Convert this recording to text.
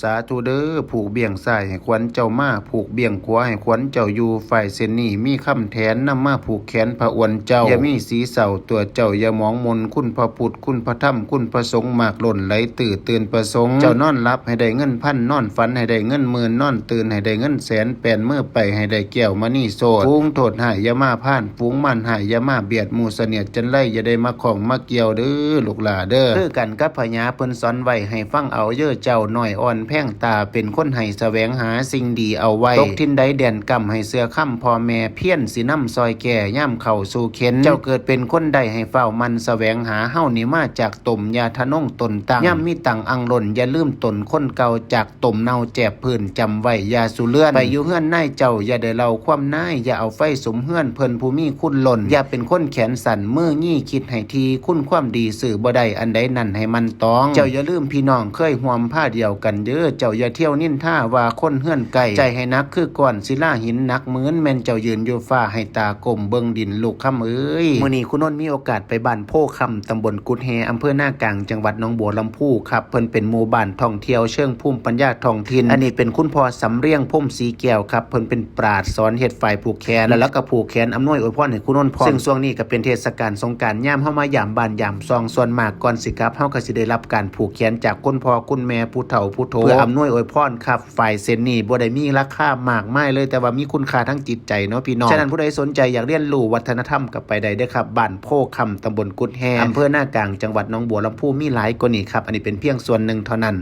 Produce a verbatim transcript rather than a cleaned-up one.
สาธุเด้อ ผูกเบี่ยงซ้ายให้ขวัญเจ้ามา ผูกเบี่ยงขวาให้ขวัญเจ้าอยู่ ฝ่ายเส้นนี้มีคำแถน นำมาผูกแขนพระอวนเจ้า อย่ามีสีเศร้าตัวเจ้า อย่าหมองมน คุณพระพุทธ คุณพระธรรม คุณพระสงฆ์ มากล้นไหลตื่อตื่นประสงค์ เจ้านอนหลับให้ได้เงินพัน นอนฝันให้ได้เงินหมื่น นอนตื่นให้ได้เงินแสน แปนมือไปให้ได้แก้วมณีโสด ฝูงโทษหายอย่ามาพ่าน ฝูงมารหายอย่ามาเบียด หมู่เสนียดจัญไรอย่าได้มาข้องมาเกี่ยวเด้อ ลูกหล่าเด้อ คือกันกับพญาเพิ่นสอนไว้ให้ฟังเอาเย้อ เจ้าน้อยอ่อนแพงตา เป็นคนให้แสวงหาสิ่งดีเอาไว้ ตกถิ่นใดแดนกำให้เชื่อคำพ่อแม่ เพียรสินำซอยแก่ยามเข้าสู่เข็ญ เจ้าเกิดเป็นคนใดให้เฝ้าหมั่นแสวงหา เฮานี่มาจากต้ม อย่าทะนงตนตั้ง ยามมีตังอังล้น อย่าลืมตนคนเก่า จากต้มเน่าแจบพื้น จำไว้อย่าสู่เลื่อน ไปอยู่เฮือนนายเจ้า อย่าได้เล่าความนาย อย่าเอาไฟสุมเฮือนเพิ่นผู้มีคุณล้น อย่าเป็นคนแขนสั้นมืองี้ คิดให้ที คุณความดีซื้อบ่ได้ อันใดนั่นให้มันตอง เจ้าอย่าลืมพี่น้องเคยห่วมผ้าเดียวกันเด้อ เจ้าอย่าเที่ยวนินทาว่าคนเฮือนไกล ใจให้หนักคือก้อนศิลาหินหนักหมื่น แม่นเจ้ายืนอยู่ฟ้าให้ตาก้มเบิ่งดิน ลูกคำเอ้ย มื้อนี้คุณนนท์มีโอกาสไปบ้านโพธิ์คำ ตำบลกุดแฮ อำเภอนากลาง จังหวัดหนองบัวลำภูครับ เพิ่นเป็นหมู่บ้านท่องเที่ยวเชิงภูมิปัญญาท้องถิ่น อันนี้เป็นคุณพ่อสำเรียงพรหมศรีแก้วครับ เพิ่นเป็นปราชญ์สอนเฮ็ดฝ่ายผูกแขน แล้วก็ผูกแขนอำนวยอวยพรให้คุณนนท์พร้อม ซึ่งช่วงนี้ก็เป็นเทศกาลสงกรานต์ ยามเฮามายามบ้านยามซอง ส่วนมากก่อนสิกลับ เฮาก็สิได้รับการผูกแขนจากคุณพ่อคุณแม่ผู้เฒ่าผู้โต เพื่ออำนวยอวยพรครับ ฝ่ายเส้นนี้บ่ได้มีราคามากมายเลย แต่ว่ามีคุณค่าทางจิตใจเนาะพี่น้อง ฉะนั้นผู้ใดสนใจอยากเรียนรู้วัฒนธรรมก็ไปได้เด้อครับ บ้านโพธิ์คำ ตำบลกุดแฮ อำเภอนากลาง จังหวัดหนองบัวลำภู มีหลายกว่านี้ครับ อันนี้เป็นเพียงส่วนหนึ่งเท่านั้น